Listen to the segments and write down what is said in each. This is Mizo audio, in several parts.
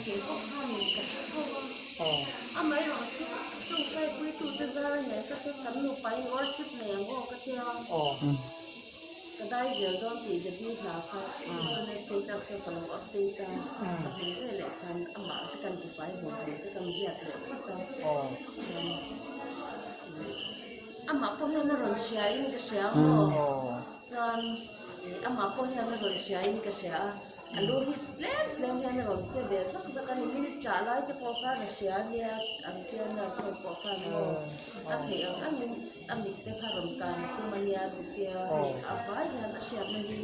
Kei pawh khanin ka hre tho a. Amaherawh chu tawngtai puitute zara nen ka tia kan nupain worship nei ang aw ka tia. Ka dai zel dawn tih debut hla kha chuan status kha ka lo update a. Ka hmu ve leh khan amah te kan tifai haw haw te kan ziak leh phawt a. Chuan amah pawh hian a rawn hria in ka hria ang aw. Chuan amah pawh hian a rawn hria in ka hria a. A lu hi tlem tlem hian a rawn che ve zak zak a ni. Minute ṭah lai te pawh khan a hria nia an tia nurse ho pawh khan maw a theih ang angin a mit te kha rawn kan tum a nia ti tia hei a vai hian a hriatna hi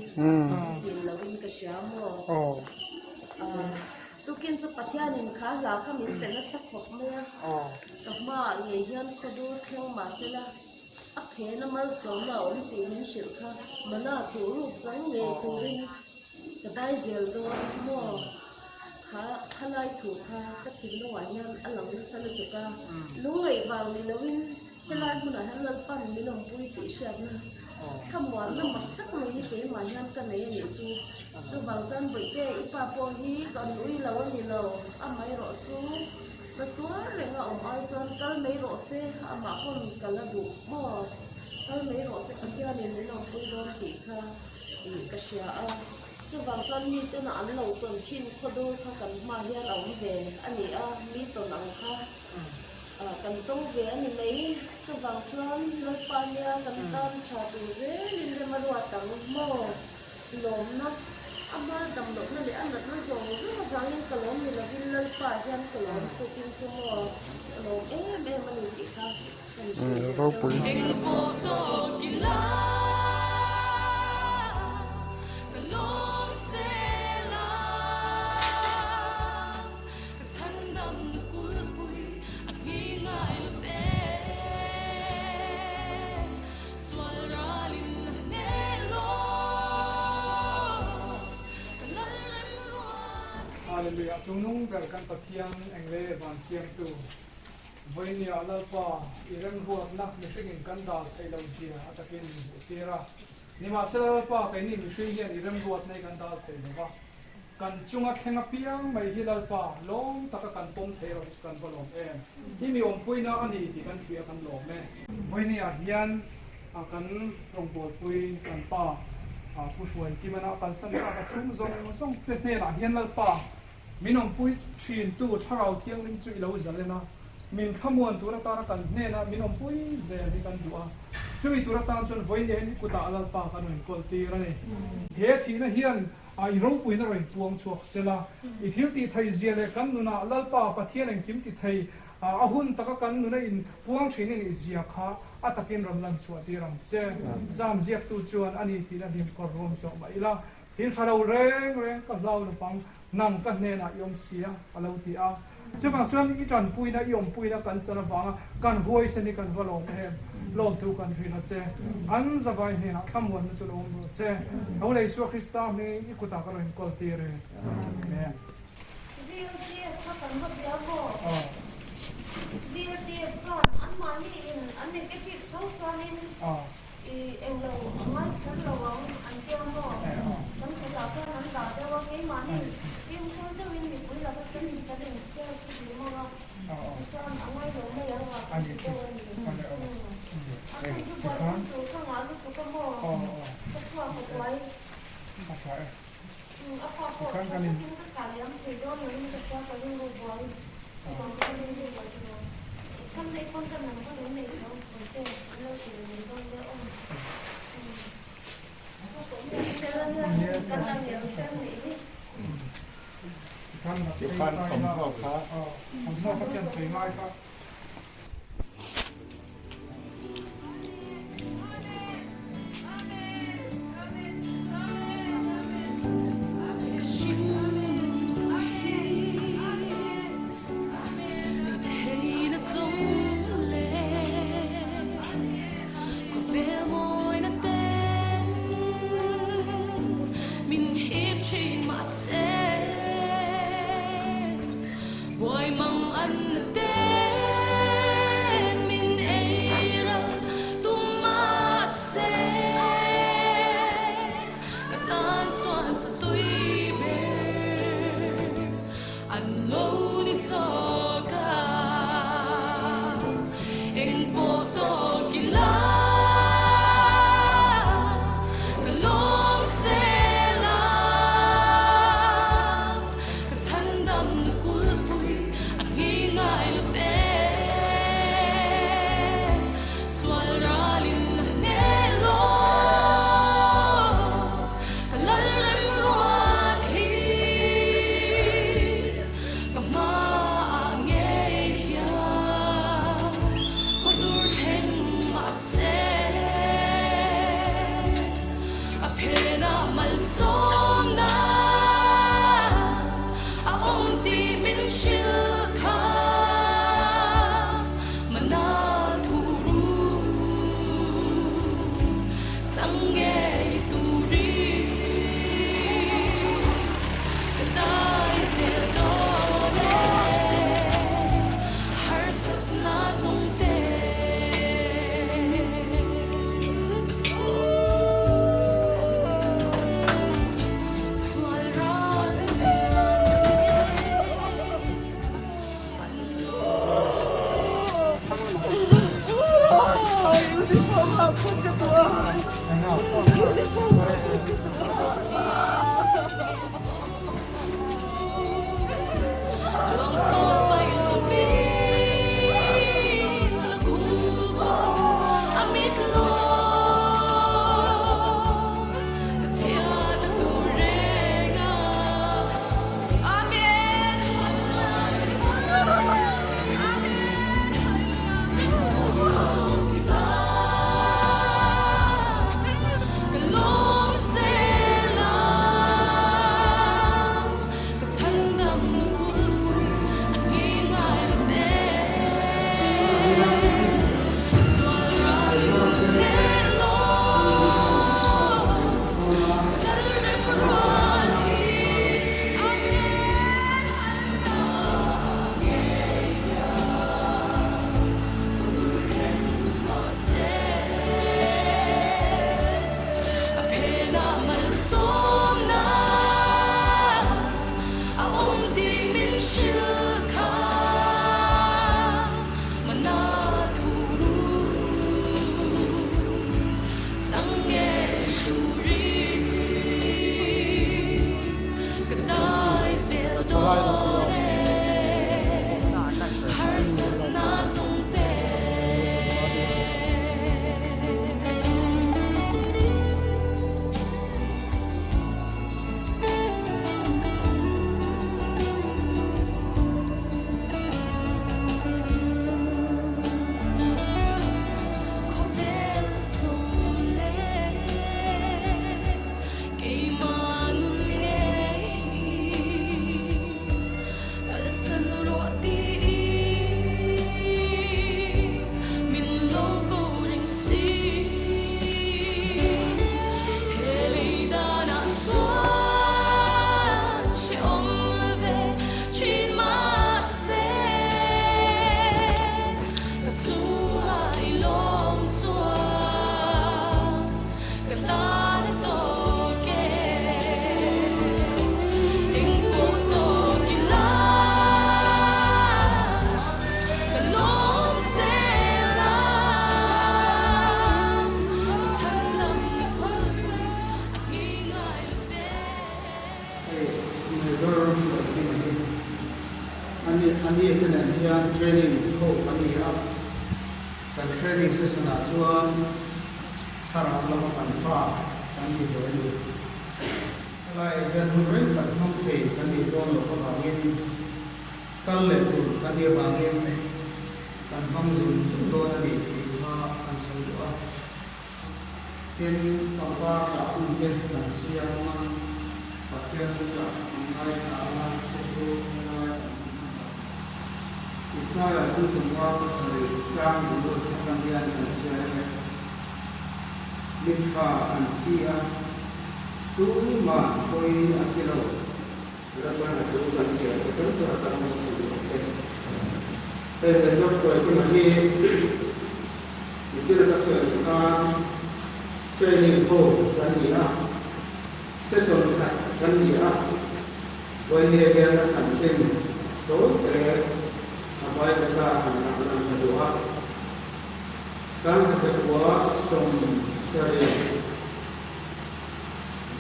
tih lohin ka hria maw. Tukin chu Pathianin kha hla kha min pe nasa khawp mai a, ka hmaah ngei hian khawdur thleng mahsela a phena malsawmna a awm tih min hrilh kha mana thuh ruk chang ngei turin Ka dai zel dawn maw? Kha khalai thu kha ka thinlungah hian a lang nasa lutuk a, lungngaih vang ni loin helai hmunah hian Lalpan min awmpui tih hriatna thlamuanna mak tak mai hi keimah hian ka nei a nih chu. Chuvang chuan Bawihte i pa pawh hi kan ui lo a ni lo, amaherawh chu na tuar reng a awm ai chuan kal mai rawh se, amah pawn ka la duh maw? Kal mai rawh se Pathianin min awmpui dawn tih kha. tih ka hria a, chuvang chuan mi tena an lo tawn thin khawdur kha kan hmaah hian a awm ve a ni a, mi tawn ang kha kan tawng ve a ni mai. Chuvang chuan Lalpa nia kan tan tha tur zelin rem a ruat ang maw? Lawmna, a hma damlohna leh a natna zawng zawng avangin ka lawm ni lovin Lalpa hian ka lawm tukin chu maw ka lawm em em a ni tih kha. Ropui. Hallelujah Chungnung ber kan Pathian engle van siamtu. Vawinia Lalpa, i remruatna mihringin kan dal theih lo zia a takin min hmuhtir a. Nimahsela Lalpa, keini mihring hian i remruatna hi kan dal thei lo va. Kan chunga thleng apiang mai hi Lalpa, lawm taka kan pawm thei erawh hi chu kan va lawm em. Hi mi awmpuina a ni tih kan hria kan lawm e. Vawinia hian kan rawngbawlpui kan pa Pu Hruaikimana kalsan tak a chhung zawng zawng te hnenah hian Lalpa, Min awmpui thintu Thlarau Thianghlim chu i lo zalen a, min thlamuan tur atana kan hnena min awmpui zel hi kan duh a. Chumi tur atan chuan vawiin en i kutah Lalpa kan rawn kawl tir a ni. He thihna hian i ropuina rawn puang chhuak se la, i thil tih thei zia leh kan nunah Lalpa Pathian engkim ti thei a hun taka kan nuna in puang thin i nih zia kha a takin rawn lan chhuah tir ang che. Zam ziaktu chuan a ni tihna hlim kawr ruam zawh mah ila, Thil tha lo reng reng ka hlau lupang, nang ka hnenah i awm sia, a lo ti a. Chuvang chuan i tanpuina, i awmpuina kan chan avanga kan huaisen hi kan va lawm em? Lawmtu kan rin a che. An zavai hnenah thlamuanna chu lo awm rawh se. Lo lei Isua Krista hmingin i kutah ka rawn inkawl tir e. Amen. VLTF kha kan va bia maw? VLTF khan anmahni in an negative tho chuanin I englo a ngai kher lo ang an tia maw? Kan kutah chuan an dah deuh a, keimahni fimkhur deuhin mipui laka kan in kan in share chu ti mawng a, tichuan a ngai lo mai ang a kan ti deuh a ni. A chhan chu buaipui tur ka ngah lutuk a maw? Ka chhuak a buai. A pa pawh tha takin ka thlah liam thei dawn loin ka hria ka rilru buai chuvang chu ka rilru buai chu lo. Kham nei pawn ka nang ka lo nei tho sawi te an lo ti leh mai dawn nia aw. Kan la nel fel nih hi. Tikhan thawmhnaw kha. Thawmhnaw kha khian thei ngai kha.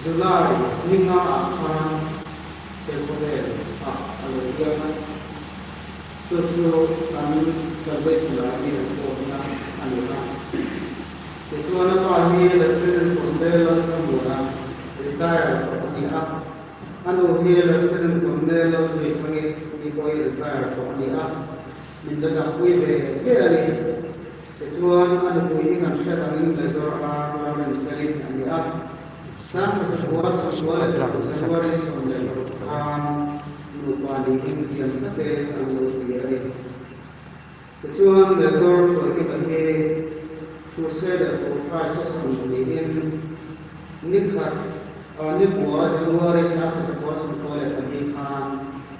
July ni nga ah khan he khawvel ah a lo chiang a, chu chu kan Salvation Army report-na a ni a. Tichuan a pa hi Lieutenant Colonel Lalthamuana retire tawh a ni a, a nu hi Lieutenant Colonel Lalzuithangi ni pawhin retire tawh a ni a, min la dakpui ve ve a ni. Tichuan a nupui hi kan hriat angin Major R Lalrinfeli a ni a, Sangkhazakhua Sawmkua leh Paruk January 16 khan nupa niin thiam tate an lo ti a ni. Tichuan, Major Hruaikima hi Crusader tur Christ-a sawm niin nikhat nikua January 1994 khan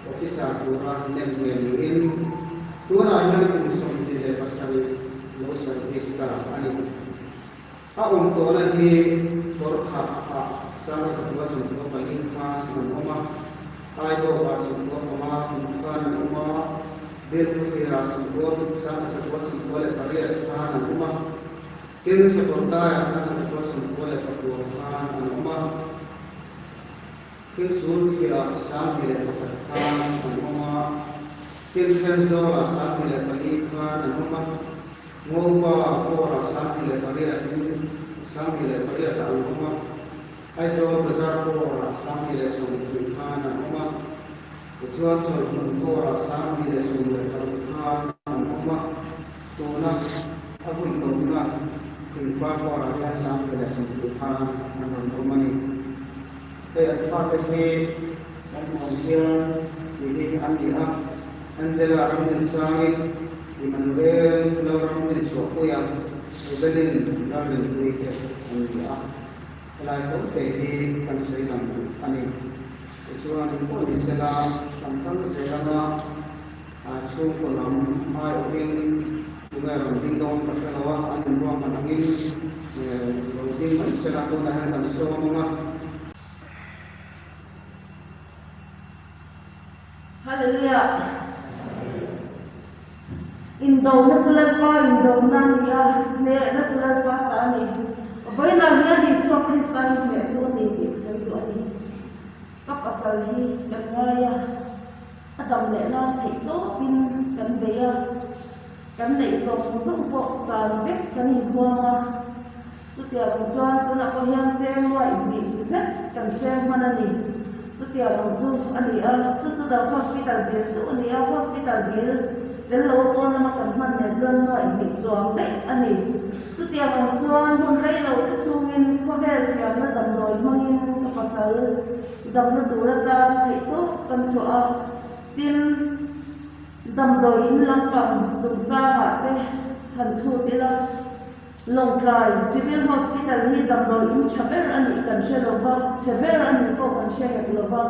Officer tura nem ve niin tunah hian kum 27 lo service ta a ni. A awm tawhna hi Kawrthah ah 1994 khan an awm a, Aidawkah 95 kum khan an awm a, Bilkhawthlir-ah 1998 khan an awm a, tin Sakawrdaiah 1999 khan an awm a, tin Sulthliah 2001 khan an awm a, tin Thenzawl-ah 2004 khan an awm a. Ngopa Kawra 2008 in 2008 ah an awm a, Aizawl Bazar Kawra 2020 khan an awm a, tichuan Chawlhhmun Kawra 2016 khan an awm a, tuna a hun tawpna Thingpa Kawrah hian 2020 khan an rawn awm a ni. Hei an fate hi kan hmuh ang hian tih hi an ni a, Angela Ramdinsangin Emmanuel Lalramdinchhuahpuia, Evelyn Lalrinpuii te an ni a, helai tho te hi kan sawi lang duh a ni. Tichuan pawh ni sela kan kal zel anga chhungkaw lam aiawhin tunge rawn ding dawn ka hre lo a, an inruahman angin rawn ding mai sela tunah hian kan sawm ang a. Hallelujah! Indona chu Lalpa indona a ni a, hnehna chu Lalpa ta a ni. Vawiinah hian Isua Krista hi hnehtu a ni tih ka sawi duh a ni. Ka pasal hi kan ngai a, a dam leh nan theih tawpin kan bei a, kan neih zawng zawng pawh chan vek kan inhuam a. Chutiang chuan tunah pawh hian cheng ruai hnih zet kan seng hman a ni. Chutiang ang chu a ni a, chu chu dang hospital bill chu a ni a, hospital bill tel lo pawn lama kan hman nen chuan nuaih hnih chuang daih a ni. Chutiang ang chuan hmun rei lo te chhungin khawvel thiamna damdawi hmangin ka pasal damna tur atan theihtawp kan chhuah a, tin, damdawi in lampang chungchangah te han chhut ila. Lawngtlai Civil Hospital hi damdawi in tha ber a nih kan hre lo va, chhe ber a nih pawh kan hre hek lo va.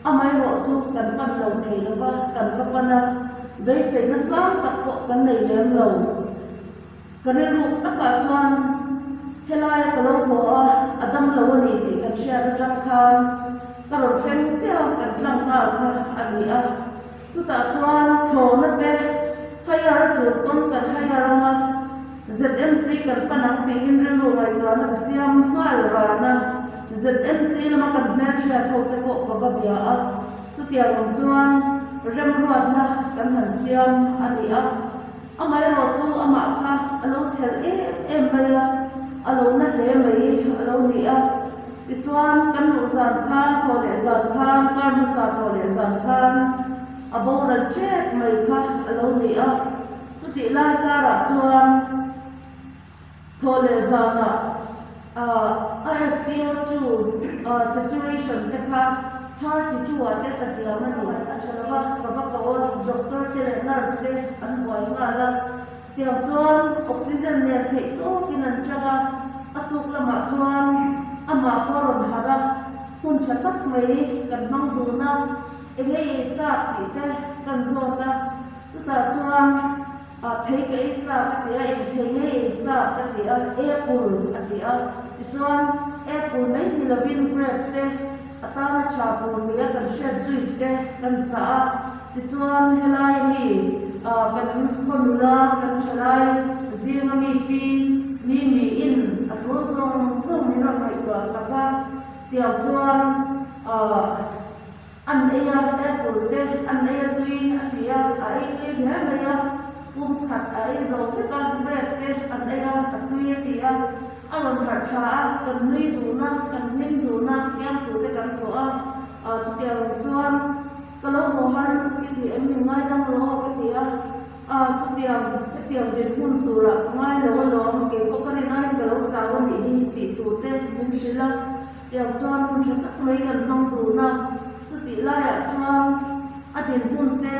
Amaherawh chu kan pan lo thei lo va, kan va pan a, beiseina sang tak pawh kan nei lem lo. Ka rilruk takah chuan helaia ka lo haw a, a dam lo a ni tih kan hriat atang khan ka rawn thleng chiah a, kan tlang nghal kha a ni a. Chutah chuan thlawhna te hire tul pawn kan hire ang a, ZMC kan pan ang tiin rilru ngaihtuahna ka siam nghal ran a, ZMC lama kan hmelhriat ho te pawh ka va bia a, chutiang ang chuan remruatna kan han siam a ni a. Amaherawh chu amah kha a lo chhel em em mai a, a lo na hle mai a lo ni a. Tichuan, kan luh zan khan, thaw leh zan khan, kar hmasa thaw leh zan khan a boral ṭep mai kha a lo ni a. Chutih lai karah chuan thaw leh zanah a SPO2 saturation te kha 32 ah te ka hliam a ni. A ṭha lo a, ka va ko a, doctor te leh nurse te an buai nghal a. Tiang chuan oxygen nen theih tawkin an chang a, a tuk lamah chuan amah pawh a rawn harh a, hun tha tak mai kan hmang dun a, eng ei ei chak tih te kan zawt a, chutah chuan ah thei ka ei chak a ti a, eng thei nge ei chak ka ti a, apple a ti a, tichuan apple mai ni lovin grape te a tana tha tur nia kan hriat juice te kan chah a. Tichuan helai mi kan khaw nula kan thalai zinga mi pi mi miin a tul zawng zawng min rawn ngaihtuah sak a, tiang chuan an ei a, apple te an ei A rawn harh tha a, kan nui dun a, kan hlim dun a, fiamtute kan thawh a, chutiang chuan ka lo haw har lutuk i ti em min ngaidam rawh aw ka ti a, chutiang hetiang dinhmun turah ka ngai lo alawm, keipawh ka rin aiin ka lo chau a nih hi tih turte min hrilh a, tiang chuan hun tha tak mai kan hmang dun a, chutih laiah chuan a dinhmun te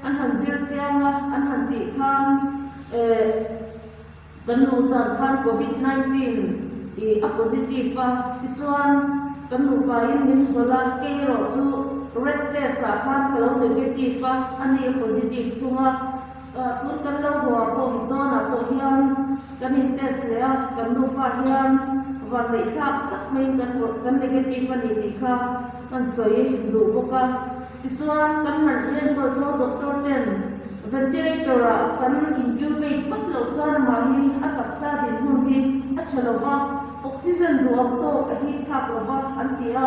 an han zir chiang a, an han tih khan eh. Kan nu zan khan Covid 19 i a positive a, tichuan kan nupain min hawlh a, kei erawh chu red test ah khan ka lo negative a, ani a positive thung a. Tun kan lo haw ah pawh dawnah pawh hian kan in test leh a, kan nufa hian vanneih thlak tak maiin kan kan negative a ni tih kha kan sawi duh bawk a. Tichuan kan harh hian pawh chu doctor ten Ventilator ah kan incubate vat loh chuan mahni a taksa dinhmun hi a tha lo va, oxygen duh ang tawk a hip phak lo va an ti a.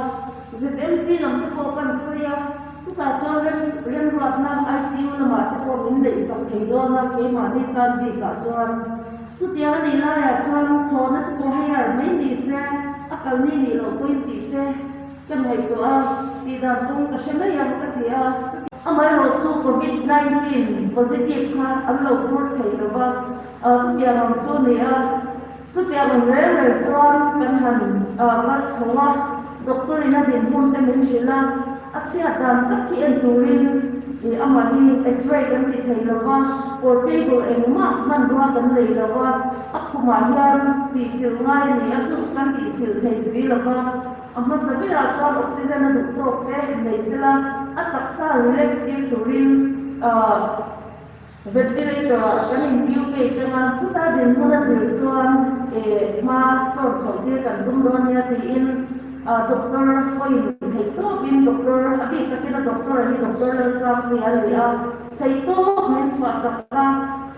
ZMC lam te pawh kan sawi a, chutah chuan rem remruatna ICU lamah te pawh min neihsak thei dawn a keimahni tan bikah chuan. Chutiang a nih laiah chuan thawhna te pawh hire mai ni se a kalni nih loh pawhin tih te Ka ngaihtuah a, tih dan kawng ka hre mai ang ka ti a. Amaherawh chu Covid 19 positive kha an lo phur thei lo va, chutiang ang chu ni a. Chutiang ang reng reng chuan kan han kal chho a, doctor in a dinhmun te min hrilh a, a chhiat dan tak hi en turin amah hi x-ray kan ti thei lo va, portable engmah hmanrua kan nei lo va, a khumah hian tihchilh ngai a ni a, chu kan tihchilh thei zi lo va. A hmasa berah chuan oxygen a duh tawk te nei sela, a taksa relax tir turin ventilator ah kan in incubate anga, chuta dinhmun a zir chuan hma sawn chhoh tir kan tum dawn nia tiin doctor pawhin theihtawpin doctor a bik takin a doctor a hi Doctor Lalsangpuia a ni a, theihtawp min chhuahsak a.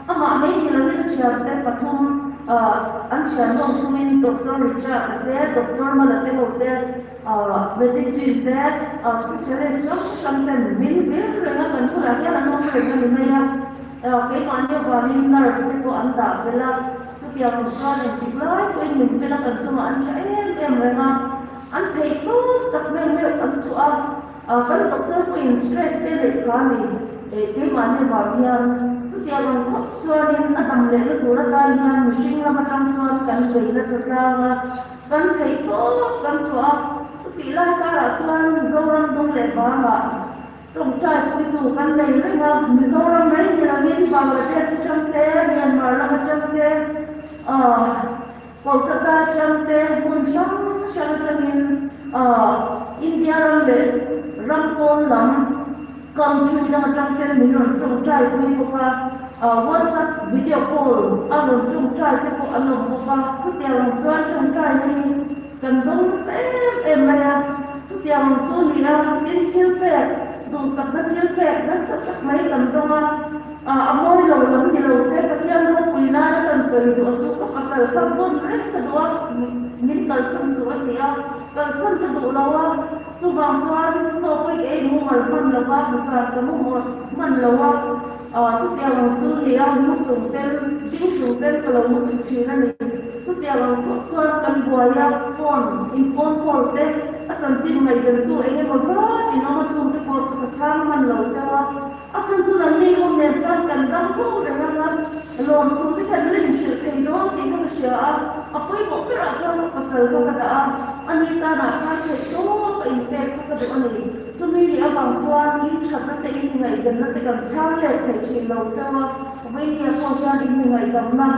Amah mai ni lovin a thiante pathum an thian ho chungin Doctor Richard a te, Doctor Mala te ho te, medicine te, specialist hrang hrang ten min vil reng a, kan bulah hian an awm reng a ni mai a. Keimahni avangin nurse te pawh an dah belh a, chutiang ang chuan engtik lai pawhin min bel a, kan chungah an tha em em reng a, an theih tawp tak meuh meuh an chhuah a. Kan doctor pawhin stress te neih kha a ni. Keimahni avang hian chutiang ang khawp chuanin a dam lehna tur atan hian mihring lam atang chuan kan bei nasa tlang a, kan theih tawp kan chhuah a. Chutih lai karah chuan Mizoram dung leh vangah tawngtai puitu kan nei reng a, Mizoram mai ni lovin Bangladesh atang te, Myanmar lam atang te, Kolkata atang te, hmun hrang hrang atangin India ram leh ram pawn lam, Country dang atang ten min rawn tawngtai pui bawk a, WhatsApp video call a rawn tawngtai te pawh an awm bawk a, chutiang ang chuan tawngtai hi kan dawng nasa em em mai a, chutiang ang chu ni a, tin thil pek, duhsakna thil pek nasa tak mai kan dawng a, a mawi lo lam ni lo se Pathian ropui nana kan sawi duh a chu ka pasal kha vawn reng ka duh a, min kalsan suh a ti a, kalsan ka duh lo a. Chuvang chuan chaw pawh i ei mumal hman lo va, zan ka mu hman lo a, chutiang ang chu ni a, mu chung tel, ding chung tel ka lo mu thut thin a ni. Chutiang ang khawp chuan kan buai a, phone, in phone call te, a chanchin ngaihventu eng emaw zat in awm a, chungte pawh chu ka chhang hman lo cheu a. A chhan chu nanni ho nen chuan kan dam ho reng ang a, lawmthu te kan la inhrilh thei dawn tih kha ka hria a, a pawimawh berah chuan ka pasal kha ka dah a, ani tanah khan theih tawp a inpek kha ka duh a ni. Chumi nih avang chuan in thatna te in inngaihdamna te kan chhang let thei thin lo chauh a, vawinia pawh hian in inngaihdamna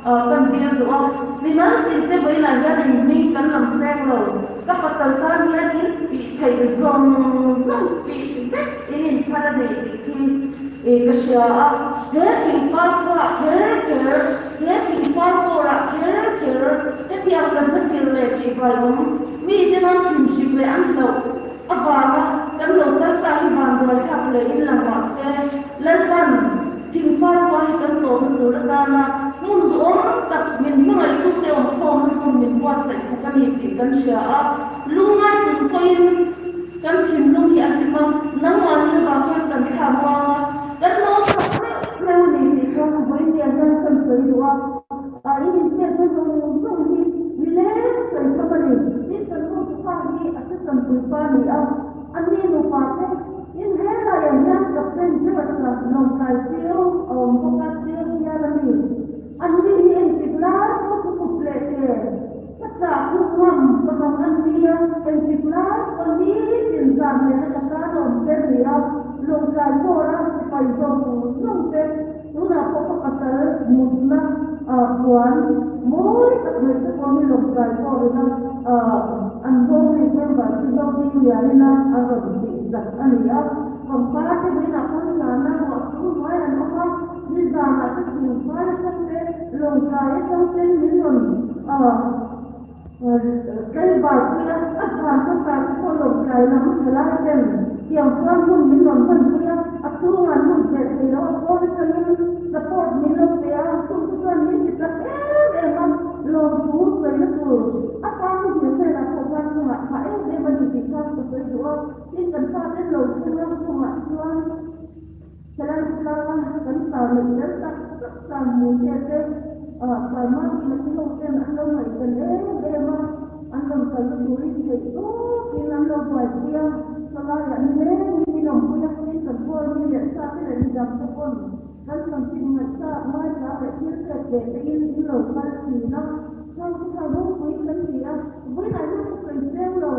kan dil duh a, mimal tin te vawiinah hian in hming kan lam seng lo, ka pasal tan hian in tih theih zawng zawng tih vek In inphar a nei tih khi ka hria a, he thingpar khuaah kher kher, he thingpar kawrah kher kher hetiang kan hla tir leh tih vai awm. Mite nan thinhrik leh an hlauh avanga kan lo kal ta hi vanduai thlak leh in lang mah se, Lalpan thingpar khua hi kan tawhna tur atana hmun duhawm tak min hmangaihtute awmkhawmna hmun min buatsaih sak a ni tih kan hria a, lungngai chung pawhin, Kan thinlung hi a hlim a, nangmahni avang hian kan thla muang a, kan lo chak reuh reuh a ni tih kha vawiin hian kan sawi duh a, in inhriatna zawng zawng hi. te. Tin, he laiah hian Captain George-a lawmkai chiu a awm bawk a, chiu hial a ni. An ni hi engtik lai pawh chu kut leh ke ka chah khum ngam ka hmang an nia, engtik lai pawh nitin zan lehna ka tan a awm te ni a, lawmkai bawra sipai zawng zawng te tunah pawh ka pasal mutna puan mawi tak mai te pawh hi lawmkai bawrina an home member chu Zohminglianina a rawn tih zak a ni a, pangpar te buinah khan zana ruah chu hnuai an awm a. Nizanah ka thingfai atang te Lawngtlai atang ten min rawn tlaivar pui a, a zan hmasa te pawh Lawngtlai lam thalai ten tiang chuan hun min rawn hman pui a, a chhungah an lut ve thei lo a, pawn atangin support min lo pe a, chung te chuan min ti chak em em a, lawmthu sawina tur a pa muhil hnenah pawh khan chungah tha em em a ni tih kha ka sawi duh a, tin kan fa ten lo thleng a chungah chuan. Helai tlanga kan tar neih tel tak tak tan hmuhte te Parma tih ho ten an lo ngaihven em em a, an rawn kalna turin theih tawkin an lo buaipui a, chawlaiah nilengin min awmpui a, tin kan pawl mi leh sa te leh midang te pawn kan chanchin ngaihtlak ngaithla leh thil pek ve tein in lo kal thin a, chhang chu kha ropui kan ti a, vawiinah hian ka sawi seng lo,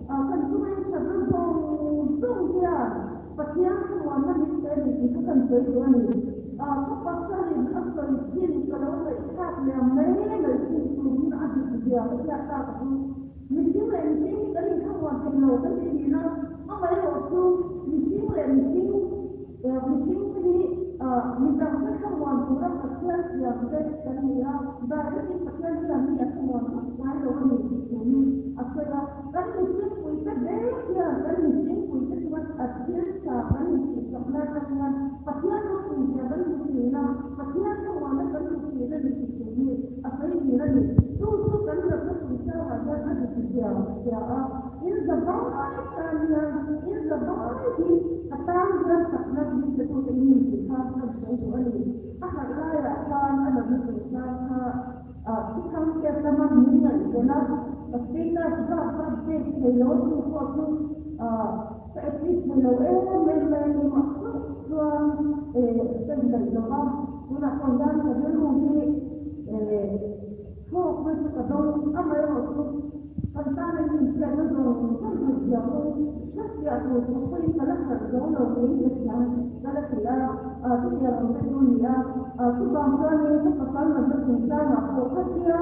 kan chunga in that na zawng zawng hian. Pathian thlamuanna min pe ni tih kha kan sawi duh a ni. Ka pasalin a sawi thin ka lo ngaihthlak liam mai mai thin turin a dik zia ka hriat tak a chu. Mihring leh mihring hi kan inthlamuan thei lo kan ti thin a, amaherawh chu mihring leh mihring mihring te hi midang te thlamuan tura Pathian siam te kan ni a, direct in Pathian hian mi a thlamuan vak ngai lo a ni tih thu hi a sawi a. Kan mihringpui te ber hian kan mihringpui te chunga a thil tha kan intihsak lai tak hian Pathian ropui zia kan hmu thin a, Pathian thlamuanna kan hmu thin a ni tih tur hi a sawi thin a ni. Chu chu kan natna chungchangah hian a dik zia hria a, in zavai tan hian in zavai hi a tan hian chakna min petute in ni tih kha kan sawi duh a ni. A harh laiah khan a natna chungchang kha Thuthang hriat lama min ngaihven a, ka status bak ka update thei lo chu pawh chu ka active thei lo em em mai a ni. Mahse chuan ka indaih lo va, tunah pawh hian ka rilru hi thawkna chu ka dawng amaherawh chu kan tana inhriatna zawng zawng hmuh zia pawh hriatfiah tur khawp pawhin ka la harh zo lo niin ka hria ka la ti a, chutiang ang te chu a ni a. Chuvang chuanin ka pasal natna chungchangah pawh khatia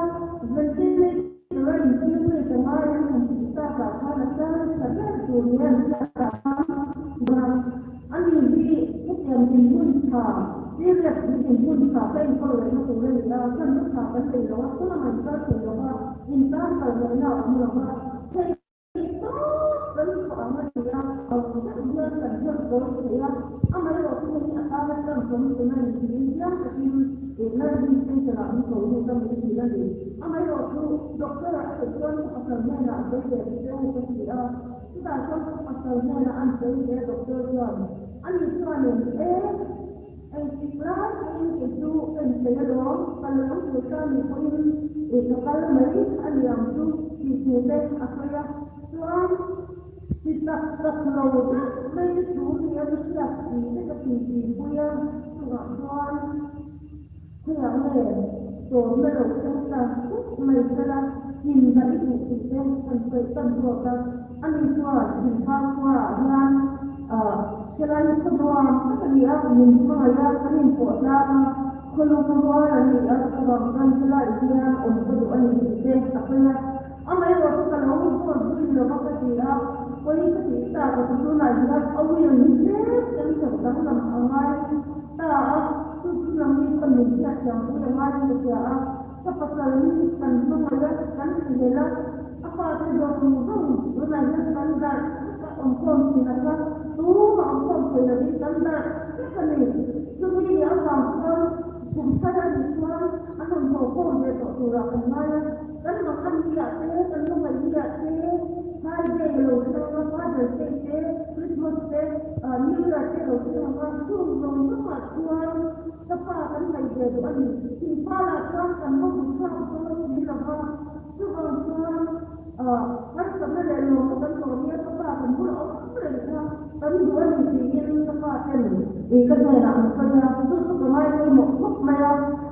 ventilator a infill ka ngai an han tih takah khan a tan tha ber tur ni an hriat ah khan dawn a. Ani hi hetiang dinhmun tha, serious dinhmun tha ka enkawl lehna tur a ni a, chhanna tha kan nei lo a, chulama in kal thei lo va, in tan kal ngaihna a awm lo va, hei tawp kan chhuah ang a ni a, ang deuh hian kan hman kawi thei a, amaherawh chu hei hi a tana tan chawm tun a ni tiin chiang takin nursing station ah min ko lut a min hrilh a ni. Amaherawh chu doctor a theih chuan ka pasal hnenah sawi ve ta che u ka ti a. Chutah chuan ka pasal hnenah an sawi ve a, doctor chuan ani chuanin e, engtik lai pawhin kei chu ka inthei alawm, kal lo tur ta ni pawhin e ka kal mai a ni ang chu tih thu te a sawi a, chuan ti tak tak lo deuh mai thu nia ka hriat tih te ka ti ti pui a, chungah chuan Khawiah nge tawrhna lo thleng ta thut mai sela, indah i duh tih te han sawi tan zawk a. Ani chuan Thingphang khuaah hian helai hi khaw nuam tak a ni a, min hmangaih a, kan inpawh tlang a, khaw lung rual a ni a, chuvang chuan helaiah hian awm ka duh a ni tih te a sawi a. Amaherawh chu ka lo zawt zui lo va ka ti a, pawi ka tih tak a chu tunah hian a will hi tlem kan chauh danglam a ngai ta a, chu chu nangni pawn min hriatthiam pui a ngai ka hria a, ka pasal hi kan hmangaih a, kan thlel a, a fate zawng zawng tunah hian kan darh vek a, awmkhawm thin a kha tumah awmkhawm thei lovin kan darh vek a ni, chumi avang chuan kum thar a nih chuan an rawn haw khawm ve tawh turah kan ngai a. Kan Makhan ni-ah te, kan Lungaih ni-ah te, Thai Day lo thleng a, Father's Day te, Christmas te, New Year te lo thleng ang a, chung zawng zawngah chuan ka pa kan ngaih ve duh a ni. Thingphalah chuan kan va hmu chhuak dawn si lo va, chuvang chuan harsatna leh lawmna kan tawh nia ka pa kan bul awm reng kha. Kan duh a ni tiin ka pa ten ih ka hnenah an sawi a, chu chu ka ngai pawimawh khawp mai a,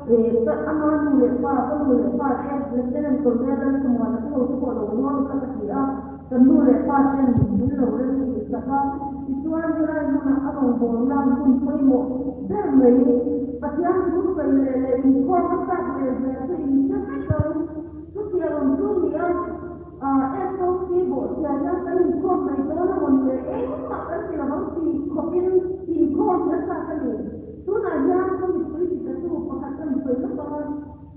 ih ka ama nu leh pa, ka nu leh pa te Lieutenant Colonel Lalthamuana te ho te pawh lo rual ka ka ti a, kan nu leh pa ten min lo rem tih sak a, tichuan helai hmunah a rawngbawlna hun pawimawh ber mai Pathian thu sawi leh leh inkhawm a chak leh zia chu inhre vek ang, chutiang ang chu ni a. SOC bawhchhia hian kan inkhawm mai dawn a rawn leh engmah kan ti lo ang tih khawpin inkhawm hi a chak a ni. Tunah hian ka mipui titatu pakhat ka ni sawi lawk ang a,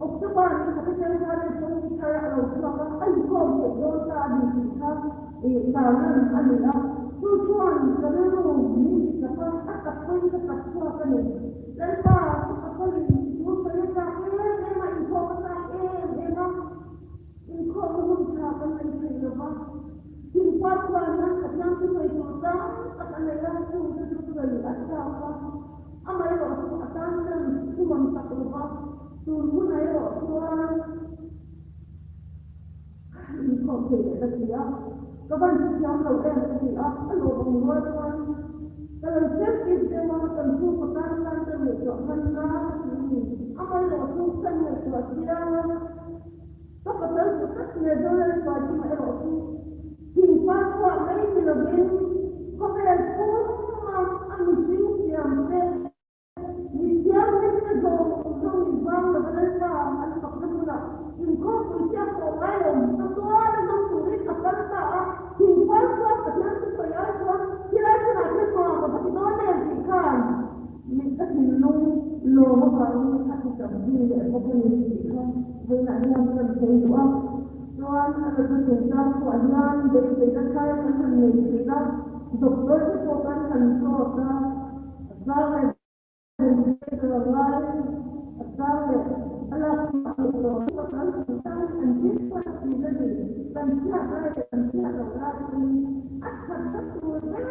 October ni khat atang khan SOC thar a lo chhuak a, a inkhawm theih dawn ta a ni tih kha tarlan a ni a. Chu chuan ka rilru min ti chak a, a tak pawhin ka tak chhuak a ni. Lalpa, ka pasalin thu sawi a chak em em a, inkhawm a chak em em a. Inkhawmna hun tha kan nei thei lo va, thingpa chuan hian Pathian chu sawi tur tam tak a nei a, chungte chu sawi a chak a, amaherawh chu a tan hian thuman tak lo va, tun hunah erawh chuan inkhawm thei leh ka ti a, ka van hrethiam lo em ka ti a, a lawm ang rual chuan ka lo selfie deuh a, kan chhungkaw tan tan ka ngaihtuah hman na ka ti a ni, amaherawh chu ka ngaihtuah chiang a. Ka pasal chu tak nge Zorel Fatima erawh chu thingpa chhuah mai ni lovin khawvel puma a mihring siam te, mithianghlim te zawng zawng invang lova Lalpa an fakna hmunah inkhawmpui chiah pawh ngai lo, a tuar a hmang turin a kal ta a, thingpa chhuak Pathian chu sawi ai chuan khilai hmunah khian nuam a va ti dawn em tih khan Mit ka thinlung lawm avangin a ti tam zui leh bawk a ni tih kha vawiinah hian ka rawn sawi duh a. Chuan a natna chungchang pawh hian beiseina thar kan han nei thin a, doctor te pawh kan han zawt a, a chang leh ventilator a ngai, a chang leh a lak chhuah theih tawh chu kan chungchang hi kan ding chhuak thin a ni. Kan chhiat lai leh kan chhiat loh lai pawhin a thatna tur ber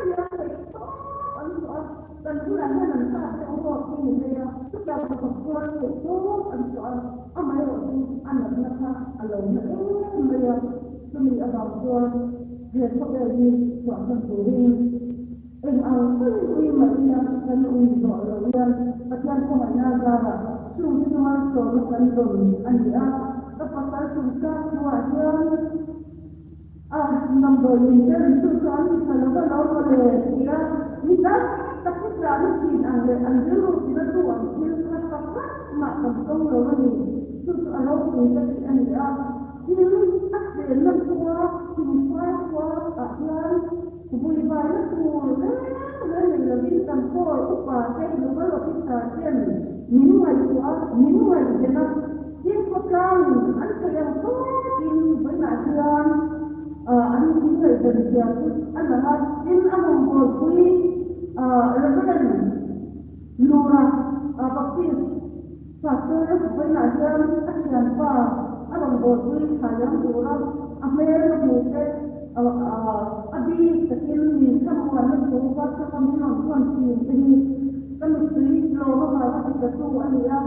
hian theih tawp an chhuah a. Kan bulah hian an pa te awm hi ni mai a, chutiang pakhat chuan theih tawp an chhuah a, amaherawh chu a natna kha a lo na em mai a, chumi avang chuan he khawvel hi chhuahsan turin eng ang pawhin ui mah ila kan ui zawh lo hian Pathian khawngaihna zarah chung te chu malsawmna kan dawn a ni a, ka pasal chungchang thuah hian A number in tel chu chu an tha lo va lo maw le ti a, mi tam tak hi tlan a thin ang leh an rilru tina tu ang thil kha pakhat mah kan tawng lo a ni. Chu chu a ropui ka tih a ni a, thil a chenna khua thingfai khua ah hian vuivaina tur reng reng nei lovin kan pawl upa te local officer ten min ngaihtuah a, min ngaihven a. Tin khawtlangin an theih ang tawkin vawiinah hian an inngaihdam zia chu a lang a. Tin, a rawngbawlpui Reverend Lura Baptist Pastor vawiinah hian a thianpa a rawngbawlpui thlaiang tura a hmel a hmuh te a bik takin min thlamuanna thu WhatsApp a min rawn thawn thin te hi ka mittui lawm avanga titatu a ni a.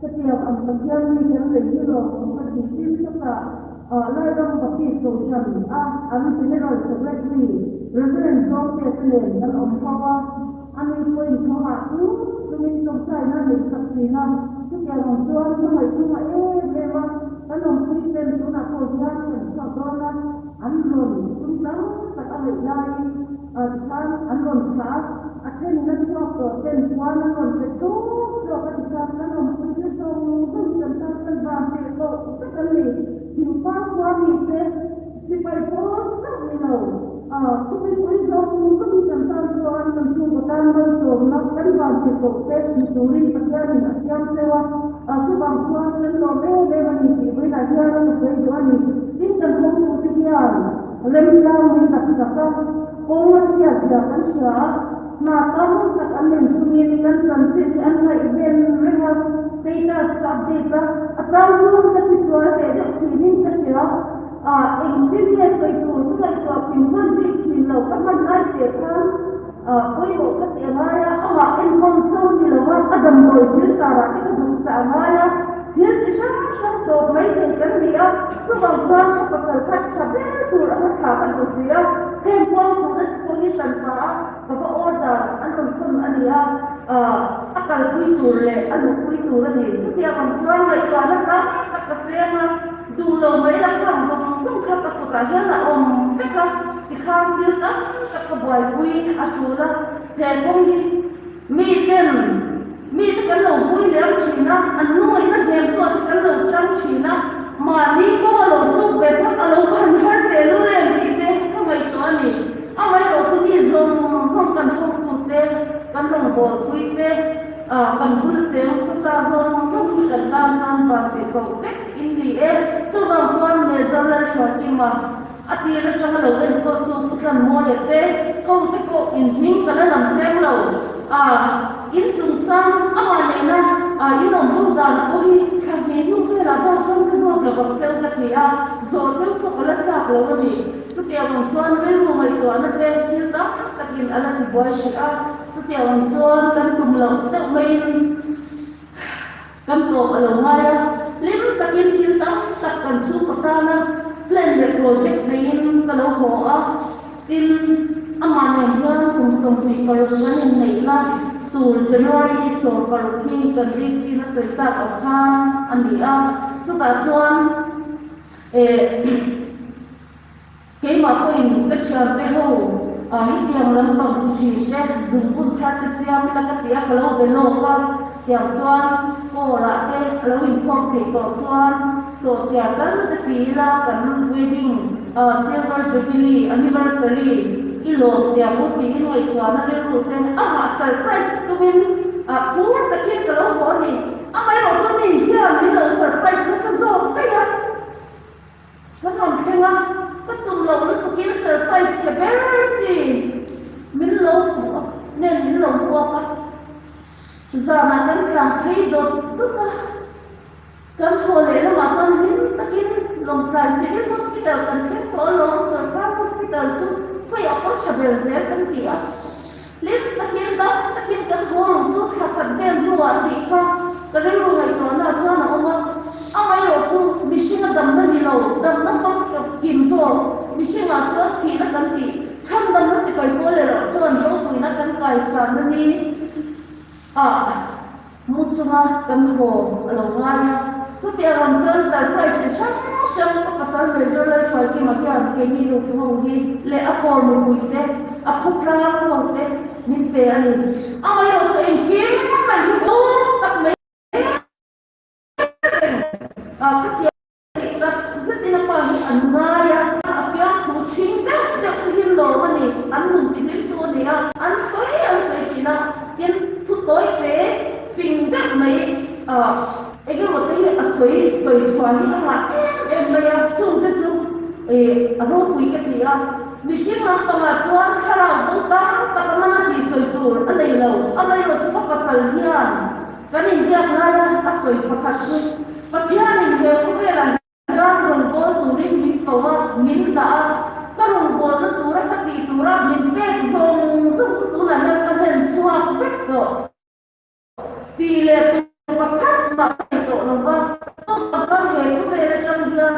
Hetiang ang Pathian mi kan nei hi lawm awm ka ti tin chutah Lairam Baptist Kohhran a an General Secretary Reverend Zawngte te nen kan awm ho a, ani pawhin thawngah chu chungin tawngtaina nei chak thin a, chutiang ang chuan hmangaih chunga em em a kan awmpui ten tunah pawh hian kan chhuak dawn a, an rawn tum tam tak a ngaih laiin tikhan an rawn thlah a, a thenin a chhuak tawh ten puan an rawn pe tlawk tlawk a tikhan kan awmpui te zawng zawng kan tan kan van teh tawh vek an ni. Thingpar khua mite sipai pawl chauh ni lo, khawpipui zawng zawng hi kan tan chuan kan chhungkaw tan malsawmna kan van teh tawh te ni turin Pathianin a siam cheu a, chuvang chuan kan lawm em em a ni tih vawiinah hian a sawi duh a ni. Tin kan hawngtute hian remchang min tak tak a, kawng a chhiat zia kan hria a, hna tam tak an nei chungin kan chanchin hi an ngaihven reng a, status ka update a, a chang chu ka ti sual ve deuh thinin ka hria, ah engtin nge sawi tur ka ngaihtuah thin hman bik thin lo, ka hman lai che khan ah pawimawh ka ti a ngai a, amah enkawl cho ni lo a, a damdawi thil tarah te ka duh chah a ngai a. Thil chi hrang hrang tawp mai thei kan ni a, chuvang chuan ka pasal kha tha ber tur anga thla ka duh si a, heng kuang tur te pawh hi. hi hranpa a ka va order an rawn thawn a ni a, a kalpui tur leh a luhpui tur a ni. Chutiang ang chuan ngaihtuahna tam tak ka seng a, duh lo mai la khang zawng zawng kha ka kutah hian a awm vek a, tikhan thil tam tak ka buaipui a tul a, he kawng hi miten mite kan lo vui lem thin a, an lungaihna hnem pawh te kan lo tang thin a, mahni kawng a lo tluk ve chuan a lo han har teh lul em tih te ka ngaihtuah a ni. Amaherawh chu mi zawng zawng kan thawktute, kan rawngbawlpui te, kan bul cheng khawcha zawng zawng hi kan tan chuan van tih koh vek in ni e. Chuvang chuan Major Lalhruaikima a tir atanga lo enkawltu Pu Tlanmawia te ho te pawh in hming ka la lam seng lo. In chungchang amah nena in awm bo dan pawh hi thla hnih hnu velah bak chuan ka zawt lo vang cheu ka ti a, zawh cheu pawh ka la chak lo a ni. Chutiang ang chuan rilru ngaihtuahna te thil tam takin a la ti buai hrih a, chutiang ang chuan kan tum loh deuh maiin kan tawp a lo ngai a, hlim takin thil tam tak kan chhungkaw tana plan leh project neiin ka lo haw a, tin amah nen hian kum 26 kan inneihna tur January ni 16 hi kan DC na sawi tak ang khan a ni a, chutah chuan Eh, keimah pawhin ka thiante ho hetiang lampang ti thin te, zungbun thar te chiam ila ka ti a, ka lo be lawk a, tiang chuan kawrah te a lo inkhawm theih tawh chuan sawhchiar tal te ti ila kan wedding silver jubilee anniversary i lawm tiang u tiin ngaihtuahna rilru te a hah surprise tumin phur takin ka lo haw a ni. Amaherawh chuan hei hian min lo surprise nasa zawk daih a, ka rawn thleng a, ka tum loh lutukin surprise chhe ber chi min lo hmuh a, nen min lo hmuak a, zanah kan tlan phei dawt dawt a, kan haw leh lamah chuan hlim takin Lawngtlai Civil Hospital kan thleng tawh alawm, Sorkar Hospital chu khawiah pawh tha ber zel kan ti a. Hlim takin dam takin kan haw rung chu thla khat vel hnuah tih kha ka rilru ngaihtuahna chuan a awm a. Amaherawh chu mihringa damna ni lo, damna hmang kim zawk mihringah chuan thihna kan tih chhan damna sipai pawl leh loh chuan ropuina kan kaisanna ni ah mu chunga kan haw a lo ngai a. Chutiang ang chuan surprise chi hrang hrang ka pasal Major Lalhruaikima hian keini nupa ho hi leh a kawr nupuite, a phutlang ho te min pe a ni. Amaherawh chu engkim mai hi tlawm tak mai reng a ka ti. Tak zetin a pa hi an ngai a, a piang thu ṭhing deuh deuh te hi lawm a ni, an nun ti hlimtu a ni a, an sawi an sawi ṭhin a, tin thu tawi te fing deuh mai eng emaw te hi a sawi sawi chhuah hi a ngah em em mai a, chung te chu a ropui ka ti a, mihring lampangah chuan thlarau bo tam tak a mana tih sawi tur a nei lo, amaherawh chu ka pasal hian Kan inbiak laia a sawi pakhat chu, Pathianin he khawvelah hian rawngbâwl turin min ko a, min dah a, ka rawngbâwlna tura ka tih tura min pek zawng zawng chu tunah hian ka hlen chhuak vek tawh tih leh tur pakhat mah ka nei tawh lo va, chuvang chuan he khawvel atang hian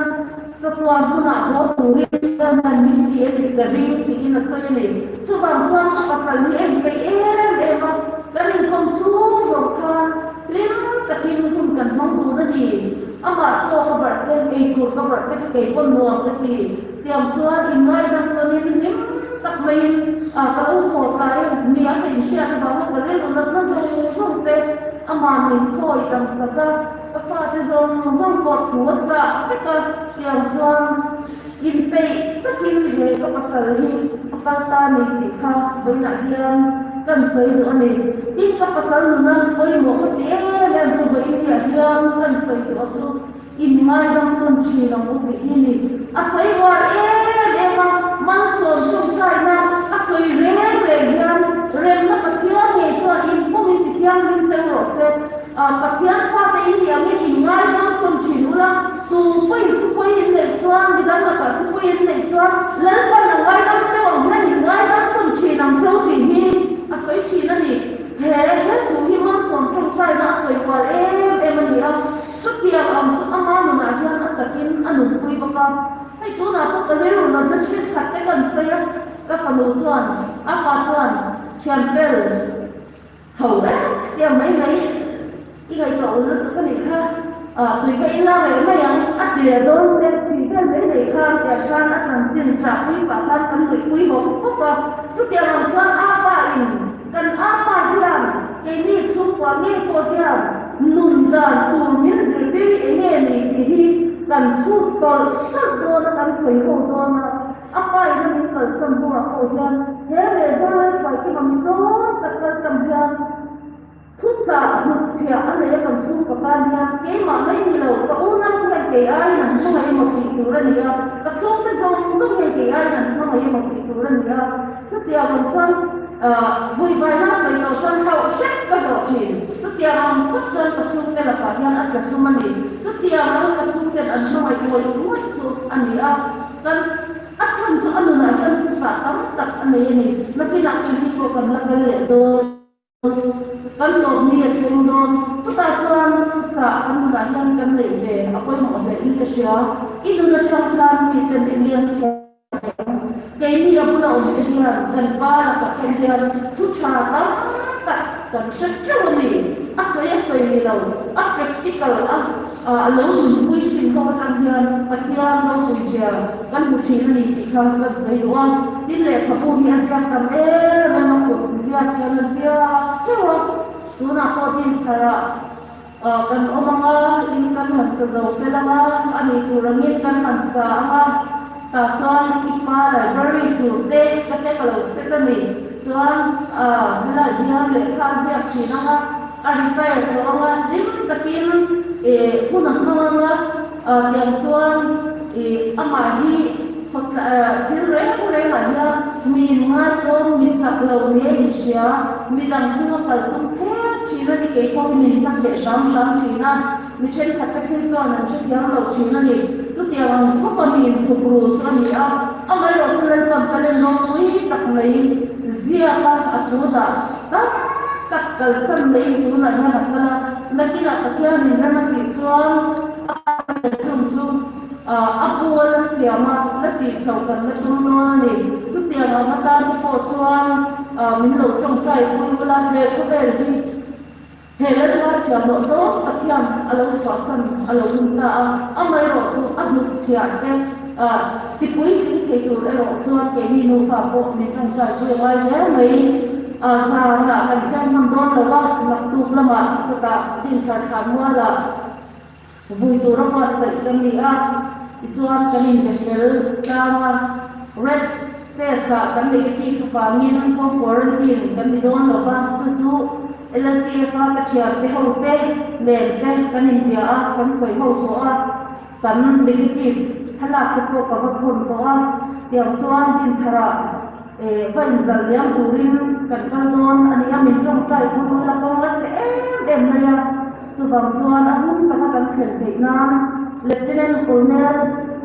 chatuan hunah haw turin ka hman min ti a ni ka ring tiin a sawi a ni. Chuvang chuan ka pasal hi en peih em em a, kan inkawm chhung zawng khan hlim takin hun kan hmang dun a ni. Amah chaw ka barh te, eitur ka barh te kha kei pawn nuam ka ti. Tiang chuan inngaidam tawnin hlim tak maiin ka lo haw tlai a, mi a ka inhriat avanga ka rilru natna zawng zawng te amah min khawi tam sak a, ka fate zawng zawng pawh thu a chah vek a, tiang chuan Inpeih takin he ka pasal hi a kal ta ni tih kha vawiinah hian kan sawi duh a ni. Tin, ka pasal nuna pawimawh ka ti em em chu vawiinah hian kan sawi duh a chu inngaidam tawn thin ang u tih hi ni. A sawi uar em em a, malsawn chungkaina a sawi reng reng hian remna Pathian ngei chuan inpawmin tithianghlim cheu rawh se. Pathian fate in nih angin inngaidam tawn thin ula, Tu pawhin thupawi in neih chuan, midang lakah thupawi in neih chuan Lalpan a ngaidam cheu ang hian in ngaidam tawn thin ang cheu tih hi a sawi thin a ni. He he thu hi malsawm tawngtaina a sawi kual em em a ni a, chutiang ang chu ama nunah hian a takin a nunpui bawk a. Hei tunah pawh ka rilru natna thenkhat te kan sawi a, ka fanu chuan. A pa chuan, Thian fel, tho vek tiang mai mai i ngaihtuah ul lutuk a nih kha, tui va ila reh mai ang, a ti leh dawn che, tui vel mai mai kha tia khan a chanchin ṭahpui pah khan kan nuihpui hawk hawk a. Chutiang ang chuan a pa in kan a pa hian keini chhungkua ngei pawh hian nun dan tur min zirtir hi eng nge ni tih hi kan chhut tawlh tawlh dawn a, kan sawi ho dawn a. A pa in a min kalsan hnuah pawh hian he leh Zoral Hruaikima mi zawn tak kalsan hian thuchah hnutchhiah a nei a kan chhungkaw tan hian keimah mai ni lo, ka unau hian kei aiin an hmangaih emaw tih tur a ni a, ka chhungte zawng zawng hian kei aiin an hmangaih emaw tih tur a ni a. Chutiang ang chuan vuivaina sawi tawh chuan hauh hrep ka hlawh thin. Chutiang ang phawt chuan ka chhungte lakah hian a tla hlum a ni. Chutiang ang ka chhungten an hmangaih ngawih ngawih chu a ni a. Kan a chhan chu a nunah hian thuchah tam tak a nei a ni. Nakinah keini pawh kan la kal leh dawn. Kan tawpni a thleng dawn. Chutah chuan thuchah kan nunah hian kan neih ve a pawimawh hle in ka hria. I nun atang hian miten eng nge an chhiar ve ang? Keini a bula awm te hian kan pa lakah pawh hian thu tha tam tak kan hre teuh a ni. A sawi a sawi ni lo, a practical a a lo nunpui thin ho atang hian Pathian ropui zia kan hmu thin a ni tih kha kan sawi duh a. Tin, lehkhabu hi a ziak tam em em a, kut ziak hian a ziak teuh a. Tunah pawh din tharah kan awm ang a, in kan han sa zo fel ang a, a nih tur angin kan han sa ang a, tah chuan i pa library tur te ka te ka lo set a ni. Chuan helai hian lehkha a ziak thin ang a. A retire tawh ang a, hlim takin hun a hmang ang a, tiang chuan amah hi thil reng rengah hian mi inngaitawm, mi chak lo ni a inhria, mi dang hnunga kal tum thlep thin a ni, kei pawh hi min hlat leh hram hram thin a, mi thenkhat te phei chuan an hrethiam lo thin a ni. Chutiang ang khawpa mi inthup ru chu a ni a, amaherawhchu Lalpan talent ropui tak mai ziaka a thu dah tak tak kalsan leh in tunah hian a kal a, nakinah Pathianin rem a tih chuan a kal chung chu a bual a siam a, la tih chhoh kan la tum dawn a ni. Chutiang ang atan te pawh chuan min lo tawngtai pui ula, he khawvel hi he Lalpa chhiah hlawh dawn tak hian a lo chhuahsan a lo hun ta a, amaherawh chu a hnutchhiah te tipuitling thei tur erawh chuan keini nufa pawh min tawngtai pui a ngai hle mai. Zanah kan hian hman dawn lo a, naktuk lamah chutah dinthar thlan mualah vui tura buatsaih kan ni a, tichuan kan inbe fel tlang a, red test-ah kan negative avangin home quarantine kan ni dawn lo va, chu chu LLTF-a ka thiante ho te nen te kan inbia a, kan sawi ho tawh a, kan negative thlalak te pawh ka va thawn tawh a, tiang chuan dintharah. Va inzal liam turin kan kal dawn a ni a, min tawngtai phun ula kawng la che em em mai a, chuvang chuan a hun taka kan thlen theih nan Lieutenant Colonel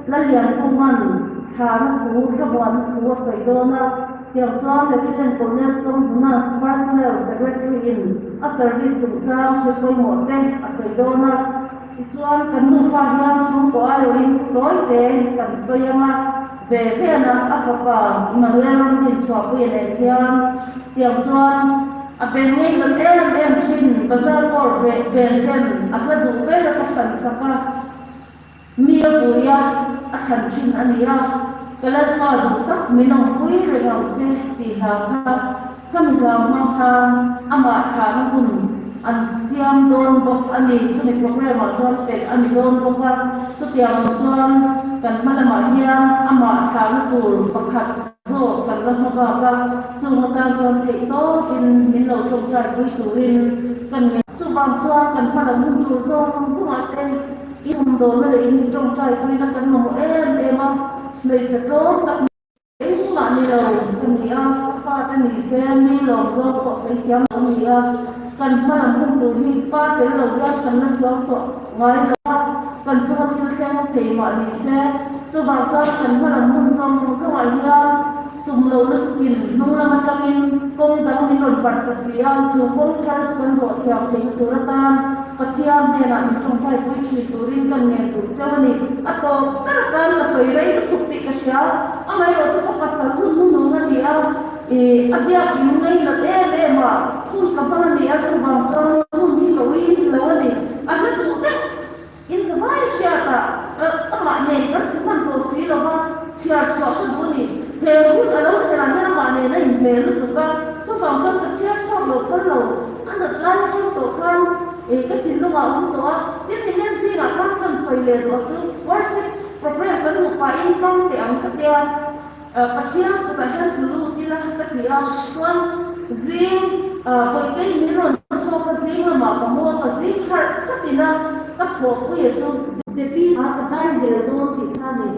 Lalliankunga'n thlana thu, thlamuanna thu a sawi dawn a, tiang chuan Lieutenant Colonel Chawnghuna Personnel Secretary in a service chungchang thil pawimawh te a sawi dawn a, tichuan kan nufa hian chhungkaw aiawhin tawi te kan sawi ang a. Ve vena a fapa Immanuel Ramdinchhuahpuia nen hian tiang chuan a ben ngei kan em em thin, bazar kawr ve ven ten a hla duh ber a ka thlan sak a, mi a vui a, a thlan thin a ni a, ka Lalpa duh tak min awmpui reng ang che tih hla kha khami hla hmang khan amah thlahna hun an siam dawn bawk a ni. Chumi programme ah chuan telh a ni dawn bawk a, chutiang ang chuan kan hma lamah hian amah thlahna tur pakhat zawk kan la hma bak a, chung atan chuan theih tawpin min lo tawngtai pui turin kan ngen. Chuvang chuan kan hma lam hun tur zawng zawngah te i sumdawnna leh in tawngtai puina kan mamawh em em a, hmeichhe tlawm tak Engmah ni lo ka ni a, ka fate ni se mi lawm zawng pawh sawi thiam lo a ni a, kan hma lam hun tur hi pa tel lo hian kan la suang tawh ngai lo a, kan chunga thil thleng thei mah ni se, chuvang chuan kan hma lam hun zawng zawngah hian tum lo lutukin hnung lam atangin kawng dang min rawn parh ta si a, chu kawng thar chu kan zawh thiam theihna tur atan Pathian hnenah min tawngtai pui thin turin kan ngen duh cheu a ni. A tawp ber atan ka sawi rei lutuk tih ka hria. Amaherawhchu ka pasal hun hnunung a ni a. I a biak in ngainat em em a, hun ka hmang a ni a, chuvang chuan hun hi ka ui lo a ni. A hla duh vek in zavai hriat a, amah nen kan si hman tawh si lo va, chhiar chhuah ka duh a ni. He hun a lo thlen ah hian amah nen a inhmel lutuk a, chuvang chuan ka chhiar chhuak lo phal lo. A nat lai atang tawh khan ka thinlungah a awm tawh a, tin nilen zingah khan kan sawi leh duh a chu worship program kan hmuh pahin hmang teh ang ka tia. Pathian kutah hian tlu lut ila ka ti a, chuan zing Bawihtei min rawn chhuak a, zing lamah ka muang a, zing harh khatin a ka thawhpuia chu. Debbie a ka dai zel dawn tih kha ni,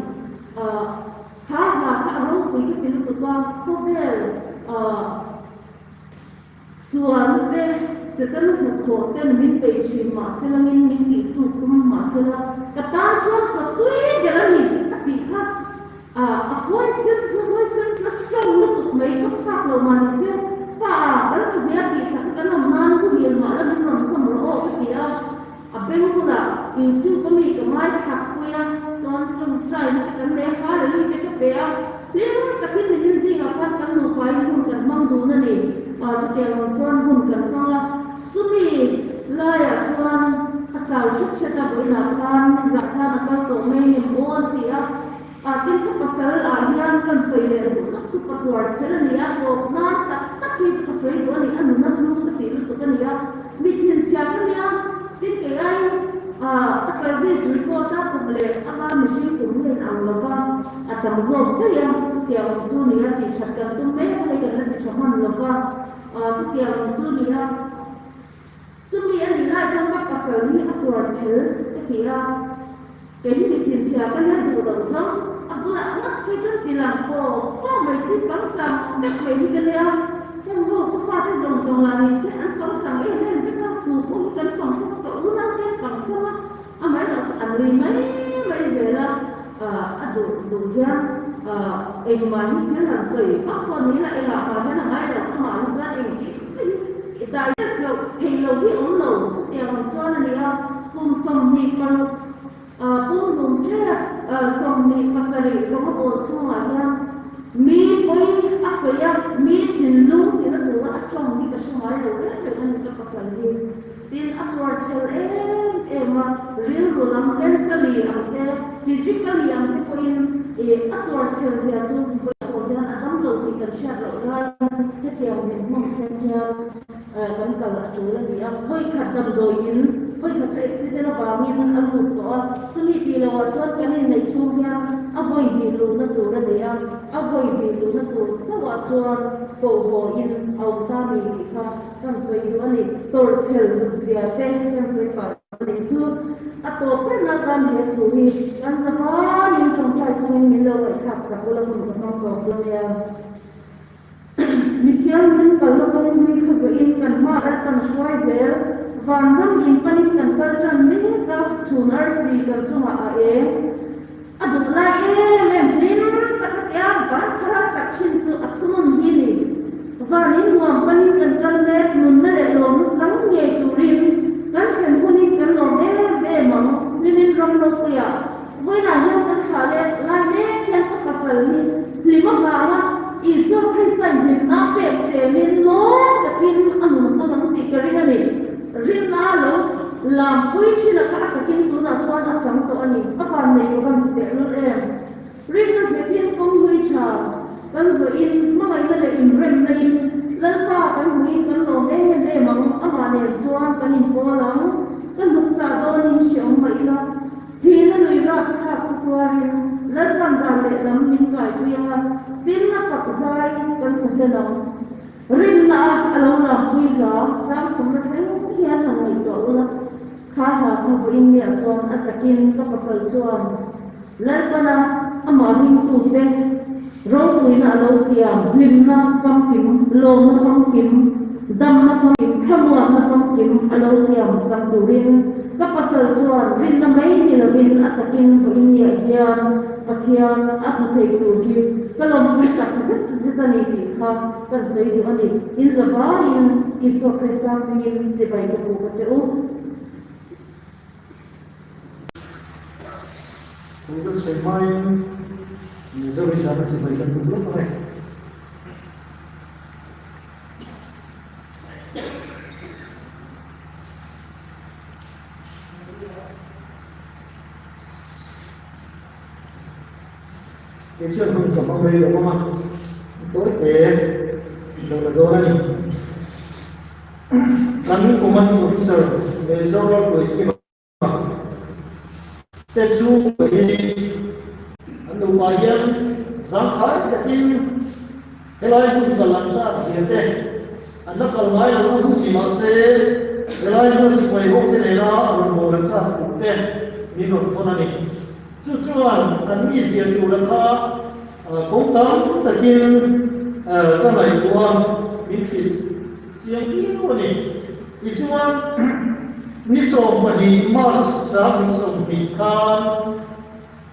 kha hla kha a ropui ka ti lutuk a, khawvel Sual te, Setana hnathawh ten min peih thin mahselangin min tih tluk tum mahsela ka tan chuan chawtui ber a ni a tih kha a huaisen na huaisen na strong lutuk mai ka phak lo mah ni se pa a kan thuhmeh a tih chak kan awm nan muhil mah la min rawn zawm rawh aw ka ti a, a beng bulah YouTube a mi ka ngaithla pui a chuan tawngtai na te kan nei a hallelujah te ka pe a. Hlim takin nimin zingah khan kan nupain hun kan hmang dun a ni. Chutiang ang chuan hun kan hmang a, chumi laiah chuan a chau hret hret a, vawiinah khan nizah khan a kal tawh mai ni maw an ti a. Tin ka pasal ah hian kan sawi leh duh tak chu patuar chhel a ni a, tawp nan tak tak hi chu ka sawi duh a ni, a nuna hlum ka tih lutuk a ni a, mi thinchhia ka nia, tin kei aiin a service record a kum leh ama mihring kum hi a inang lo va. A tam zawk daih a, chutiang ang chu nia tih that kan tum mek a, hei kan la ti tha hman lo va, chutiang ang chu nia. Chumi a nih lai chuan ka pasal hi a tuar chhel ka ti a, kei hi mi thinchhia ka nia duh loh zawng chu a bulah ngawt phei chuan ti lang pawh pawh mai chi pangchang vek mai hi ka nia, heng ho ka fate zawng zawng lah ni se an pangchang em em vek a, tu pawh hi kan pangchang a, ka unau te an pangchang a. Amaherawhchu a nui mai mai zel a, a duh duh hian engmah hi thil han sawi vak pawh ni ila engah mah hian a ngai lo, amah hi chuan engkim hi digest loh theih loh hi awm lo chutiang ang chuan a ni a, kum 26 pumhlum tep 27 rawng a bawl chhungah hian mi pawi a sawi a, mi thinlung tina tura a tawng hi ka hre ngai lo reng reng a ni ka pasal hi. Tin, a tuarchhel em em a, rilru lam mentally ang te, physically ang te pawhin a tuarchhel zia chu vawi pawh hian a dam lo tih kan hriat loh laiin hetiang dinhmun thleng hian kan kal a tul a ni a. Vawi khat damdawi in, vawi khat chu accident avangin a lut tawh a, chumi tih lohah chuan kan inneih chhung hian a vawi hnih luhna tur a nei a, a vawi hnih luhna tur chauhah chuan kohhawhin a awm ta ni tih kha Kan sawi duh a ni. Tawrhchhel hmutzia te kan sawi pah a nih chu. A tawp berna atan he thu hi kan zavaiin tawngtai chungin min lo ngaihthlak sak ula hun ka hmang tawp dawn nia. Mithianghlim kalna kawng hlui kha zawhin kan hma lal kan hruai zel. Vanram in panin kan kal tan mek a, chhun arsi kan chungah a eng. A duh lai em em hlim tak a tia van thar a sak thin chu a thunun hi ni. Van in nuam panin kan kal mek nunna leh lawmna chang ngei turin kan thlen hunin kan lawm em em ang. Hlimin ram ropuiah vawiinah hian kan thlah leh lai mek hian ka pasal hi hlim avanga Isua Krista in hlimna pek chenin lawm takin a nun hmang ang tih ka ring a ni. Rinna a lo lampui thin a kha a takin tunah chuan a chang tawh a ni. A van nei ka van ti tehlul em? Rinna nghetin kawng hlui tha kan zawhin hmangaihna leh inremna in Lalpa kan hmuhin kan lawm em em ang, amah nen chuan kan inpawl ang, ka hnuk chah dawnin hreawm mah ila, thihna lui rap thlak chu tuarin Lalpan ral lehlam min kaipui ang a, tin a fak zai kan sa hlen ang. Rinna a a lo lampui hla chang thumna thleng hian han ngaihtuah ula, kha hla kha vawiin miah chuan a takin ka pasal chuan Lalpana amah ringtute ropuina a lo tiam, hlimna famkim, lawmna famkim, damna famkim, thlamuanna famkim a lo tiam chang turin ka pasal chuan rinna mai ni lovin a takin vawiin miah hian Pathian a hmu thei tur hi ka lawmpui tak zet zet a ni tih kha kan sawi duh a ni. In zavaiin Isua Krista hmingin chibai ka buk a che u. Thu kan sawi hmain Mizo hi zana chibai kan buk lawk ang e. Kei chuan hun ka hmang rei lo ang a, tawi te lo la dawn a ni. Kan Commanding Officer Major Lalpuikima te chu hi an nupa hian zangkhai takin helai hmun kal an chak zia te an la kal ngai lo a hnu ti mahse helai hmun sipai ho te nena rawn bawl an chak tur te min rawn thawn a ni. Chu chuan an mi zia tur a kha kawng tam takin ka ngaihtuah a min hrilh chiang viau a ni. Tichuan, ni 20 March 2020 khan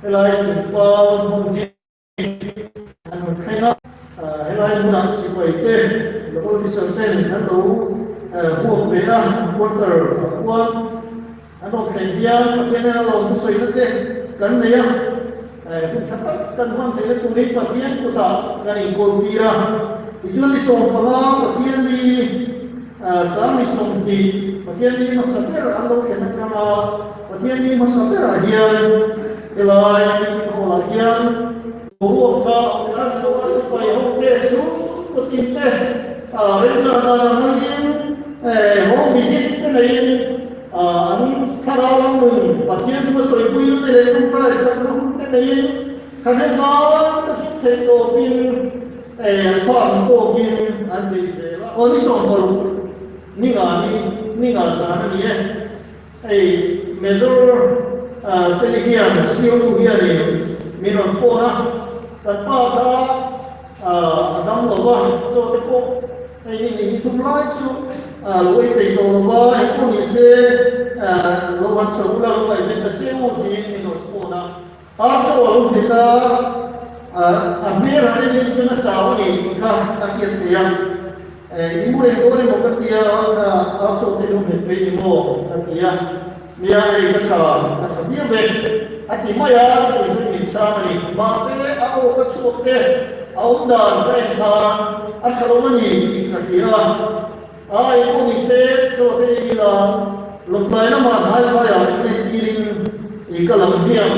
helai Thingfal hmun hi an rawn thleng a, helai hmunah sipai te local officer ten an lo huam ve a, quarter ah khuan an rawn thlen hian Pathian nen a lo hmusawina te kan nei a, hun tha tak kan hman theihna turin Pathian kutah kan inkawl tir a. Tichuan ni 15 Pathian ni 20 Pathian ni hmasa ber an lo thlen atanga Pathian ni hmasa berah hian helai hall-ah hian boruak kha a chhuah a sipai ho te chu kutin te remchang danah hmangin home visit te neiin an thlarau lam nun Pathian chu a sawipui na te leh tawngtai sakna hun te neiin thahnem ngai takin theih tawpin an fa ang tawkin an bei zel a. Aw ni 60 ni nga ni ni nga zan a ni e. Hei Major te hian CO hianin min rawn phone a, kan pa kha a dam lo va, chaw te pawh hei ni ni thum lai chu lo ei thei tawh lo va, engpawh ni se lo han chho ula lo ngaihven ta che u tiin min rawn phone a. Ar chaw a lo hmet a, a hmel han en in chuan a chau a ni tih kha a hriat thei a. I mu reng dawn emaw ka ti a, ar chaw te lo hmet phei ni maw ka ti a. Nia hei ka tha, ka tha viau e a ti mai a, tui chu min chhang a ni. Mahse a aw ka chhuak te, a awm dan ka en khan a tha lo a ni tih ka hria a. A engpawh ni se, chaw te ei ila, lawmtlai lamah hnai faiah en tirin i ka lam hmiang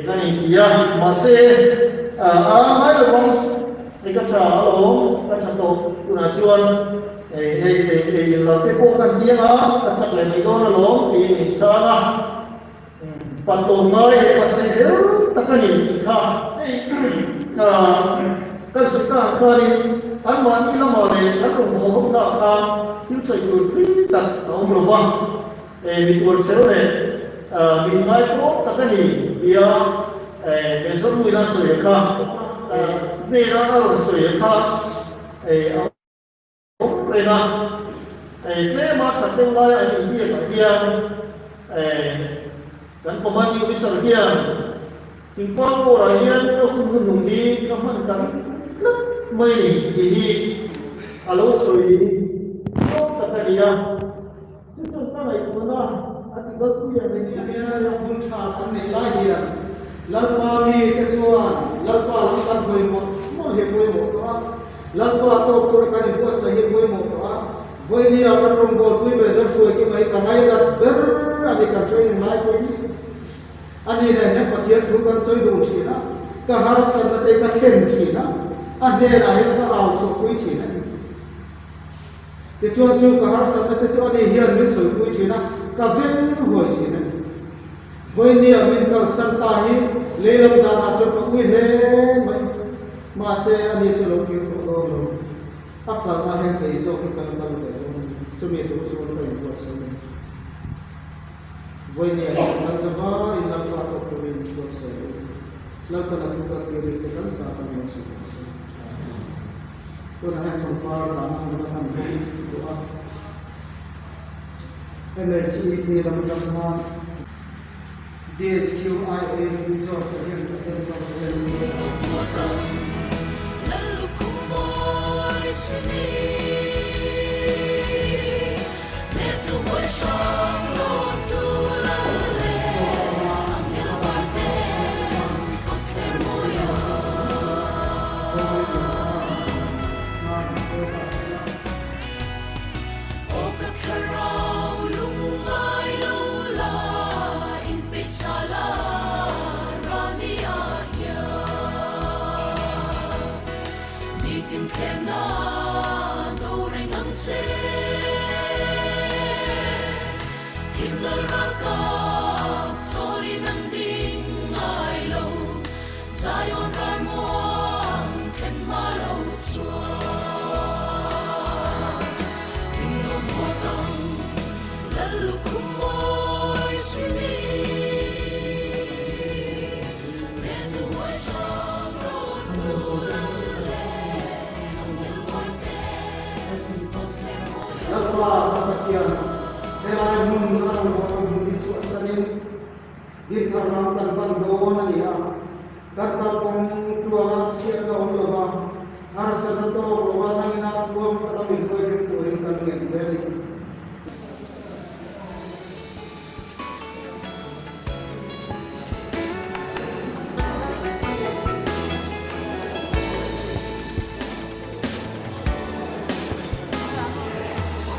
ka ni ti a, mahse a ngai lo vang, hei ka tha alawm, ka tha tawh tunah chuan hei ei in lam te pawh kan tiang a, ka chak leh mai dawn alawm tiin min chhang a, patawm ngai leh pasei hel tak a ni tih kha hei kan sawi ta ang khanin anmahni lamah leh kan rawn haw ho ta khan thil sawi tur thui tak a awm lo va, mi tuar chel leh mi ngai tawk tak a ni tia Mezawmuina sawi kha hnena a rawn sawi kha a awm reng a, tlema that deuh laia an inbiakah hian kan commanding officer hian Thingfal pawrah hian ka hun hnuhnung hi ka hman ta ring tlat mai a ni tih hi a lo sawi tawk tak a ni a, chu chuan ka ngaihtuahna a ti kalpui ang em tih hian hun tha kan neih lai hian Lalpa mite chuan Lalpa lam kan hawi mawlh mawlh hi a pawimawh tawh a. Lalpa tawk tur kan inbuatsaih hi pawimawh tawh a, vawinia kan rawngbâwl pui ve zawng hruai ki mai ka ngaihlat ber a ni kan training lai pawhin a ni nen hian Pathian thu kan sawi dun thin a, ka harsatna te ka thlen thin a, a hnenah hian ka au chhuahpui thin a ni. Tichuan chu ka harsatna te chu a ni hian min sawipui thin a, ka veng huai thin a ni. Vawinia min kalsan ta hi leilam danah chuan ka ui hle mai. Mahse, ani chu lo kir tawh dawn lo. A kalna hian kei zawk hi ka la kal ve dawn a ni. Chumi tur chuan ka inbuatsaih a ni. Vawinia hian kan zava in Lalpa tawk turin inbuatsaih a ni. Lalpan a thu kal tirin te kan zah kan insuih ang che. Tunah hian pangpar dahna hun la hman bawk duh a. MHEP lam atang khan. DHQIA Resource a hian Pathian zawk hian hian helai hmun a rawngbawlna hmun hi chhuahsanin Dinthar lam kan pan dawn a ni a, kan kalkawng tluanga chhiatna awm lova harsatna tawk lova nangina tluang taka min hruai thleng turin kan ngen che a ni.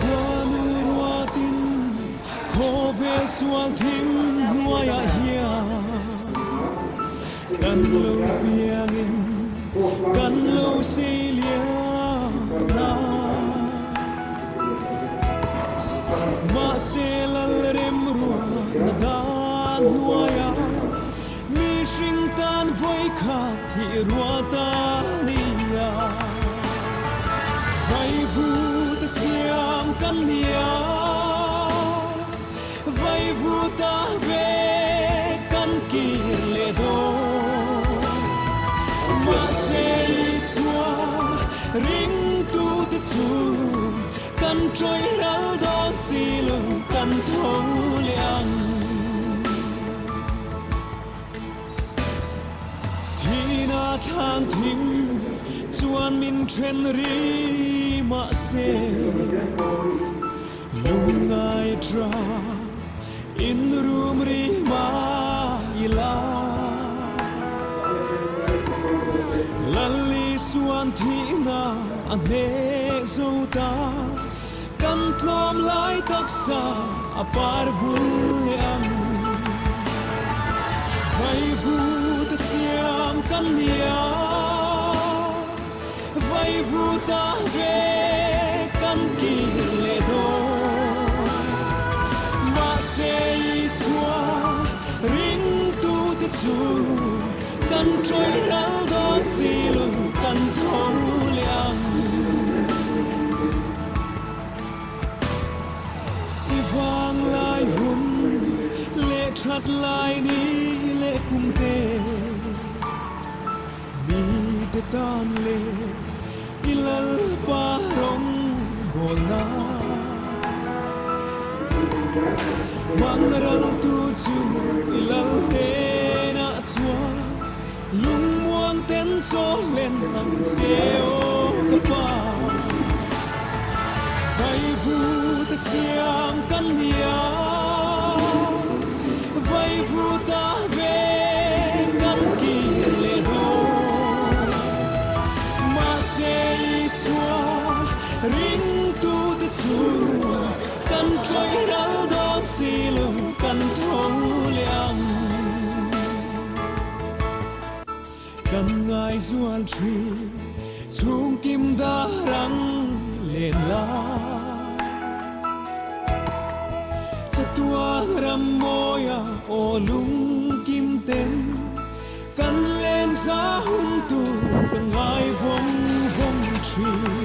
Khuanu ruatin khawvel sual thim hnuaiah hian kan lo piangin kan lo sei lian a. Mahse Lalremruatna dan hnuaiah mihring tan vawikhat hi ruat a ni a. Vaivuta siam kan ni a, vaivuta ve kan kir leh dawn. Mahse Isua ringtute chu kan tawih ral dawn si lo, kan tho leh ang. Thina thlan thim chuan min then ri mahse lungngai tha in rum ri mai la. Lali suan thihna a hneh zo ta, kan tlawm lai taksa a par vul leh ang. Vaivuta siam kan ni a, vaivuta ve kan kir leh dawn. Mahse Isua ringtute chu kan tawih ral dawn si lo, kan tho leh ang. I vang lai hun leh that lai ni leh kum te, mi te tan leh i Lalpa rawng bawlna. Hmang ral tu chu i Lal hnenah chuan lungmuang ten chaw len ang che aw ka pa. Vaivuta siam kan ni a, vaivuta ve kan kir leh dawn. Mahse Isua ringtute chu kan tawih ral dawn si lo, kan tho leh ang. Kan ngaizual thin chhung kim dar ang len la. Chatuan ram mawia aw lung kim ten kan len za hun tur ka ngai vawng vawng thin.